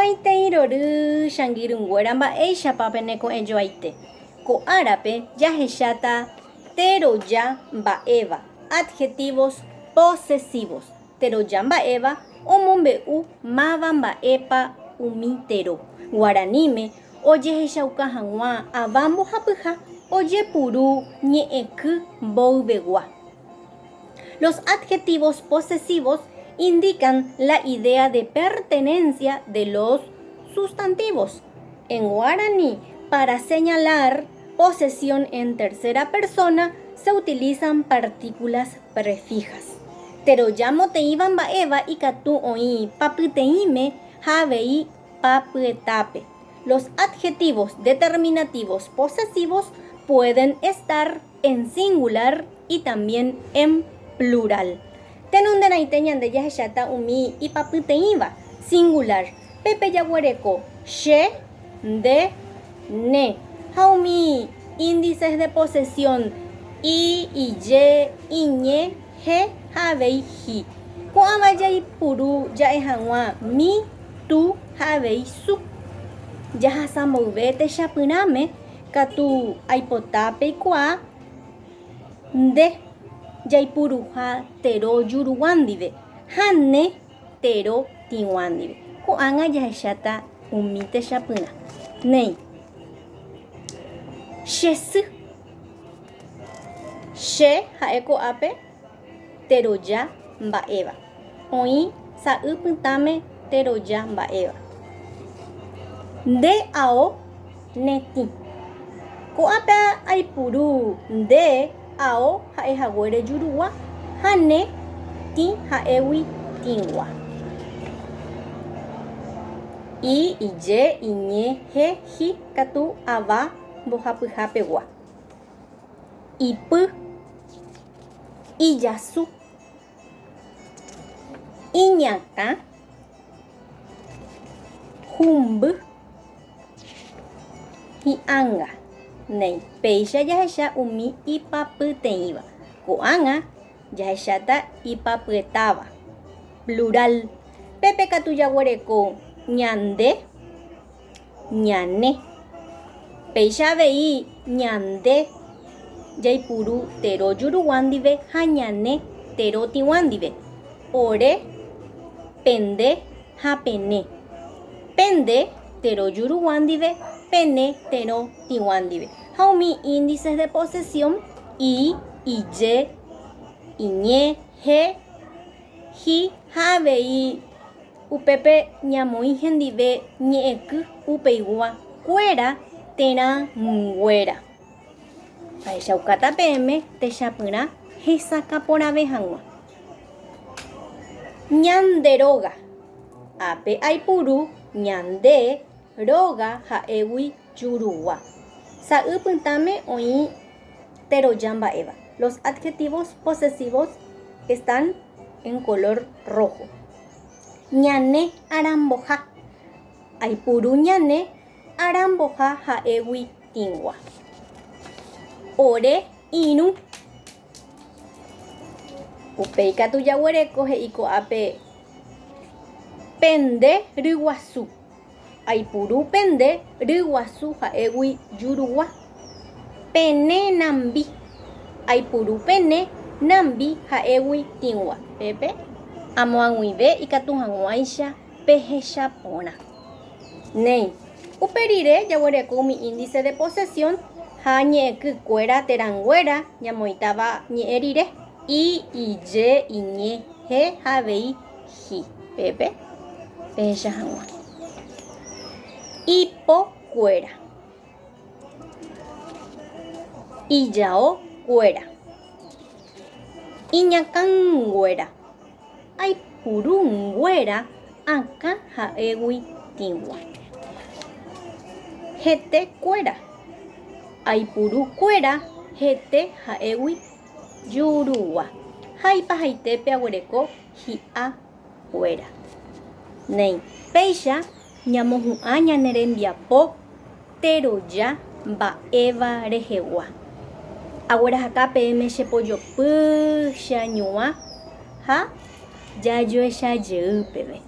Maitei rory che angirũnguéra mba'éichapa peneko'ẽjoaite. Ko árape jahecháta teroja mba'éva, adjetivos posesivos. Teroja mba'éva omombe'u máva mba'épa umi tero. Guaraníme ojehechauka hag̃ua ava mbohapyha ojepuru ñe'ẽky mboyvegua. Los adjetivos posesivos indican la idea de pertenencia de los sustantivos. En guaraní, para señalar posesión en tercera persona, se utilizan partículas prefijas. Teroja moteĩva mba'éva ikatu oĩ papyteĩme ha avei papyetápe. Los adjetivos determinativos posesivos pueden estar en singular y también en plural. Tenonderãite ñande jahecháta umi ipapyteĩva, singular, pépe jaguereko che, nde, ne, ha umi índices de posesión i, ije, iñe, he ha avei hi. Ko'ãva jaipuru ja'e hag̃ua mi, tu ha avei su. Jahasa mboyve techapyrãme Katu aipota peikuaa nde jaipuruha tero jurugua ndive ha ne tero tĩgua ndive. Ko'ág̃a jahecháta umi techapyrã. Néi. Che sy. Che ha'e ko'ápe teroja mba'éva. Oĩ sa'y pytãme teroja mba'éva. Nde ao ne tĩ. Ko'ápe aipuru nde ao ha'e haguére jurugua ha ne tĩ ha'égui tĩgua. I, ije, iñe, he, hi katu ava mbohapyha pegua. Ipy. Ijasu, iñakã, humby, hi'ánga. Néi, péicha jahecha umi ipapyteĩva. Ko'ág̃a jahecháta ipapyetáva, plural. Pépe katu jaguereko ñande. Ñane. Péicha avei ñande jaipuru tero jurugua ndive ha ñane tero tĩgua ndive, ore, pende ha pene. Pende tero jurugua ndive, pene tero tĩgua ndive. Ha umi índices de posesión, i, ije, iñe, he, hi ha avei Upépe ñamoĩ hendive ñe'ẽky upeigua kuéra térã nguéra. Ahechaukáta peẽme techapyrã hesakã porãve hag̃ua. Ñande róga. Ápe aipuru ñande róga ha'égui jurugua. Sa'y pytãme oĩ teroja mba'éva. Los adjetivos posesivos están en color rojo. Ñane aramboha. Aipuru ñane aramboha ha'égui tĩgua. Ore irũ. Upéi katu jaguereko he'i ko'ápe pende ryguasu. Aipuru pende ryguasu ha'égui jurugua. Pene nambi. Aipuru pene nambi ha'égui tĩgua. Pépe amoag̃uive ikatu hag̃uáicha pehecha porã. Néi, upe rire jaguereko umi índice de posesión ha ñe'ẽky kuéra térãnguéra ñamoĩtava ñe'ẽ rire, i, ije, iñe, he ha avei hi. Pépe pehecha hag̃ua. Ipo kuéra. Ijao kuéra. Iñakãnguéra. Aipuru nguéra akã ha'égui tĩgua. Hete kuéra. Aipuru kuéra hete ha'égui jurugua. Ha ipahaitépe aguereko hi'a kuéra. Néi, péicha ñamohu'ã ñane rembiapo teroja mba'éva rehegua. Aguerahaka peẽme che pojopy, che añuã ha jajoecha jey peve.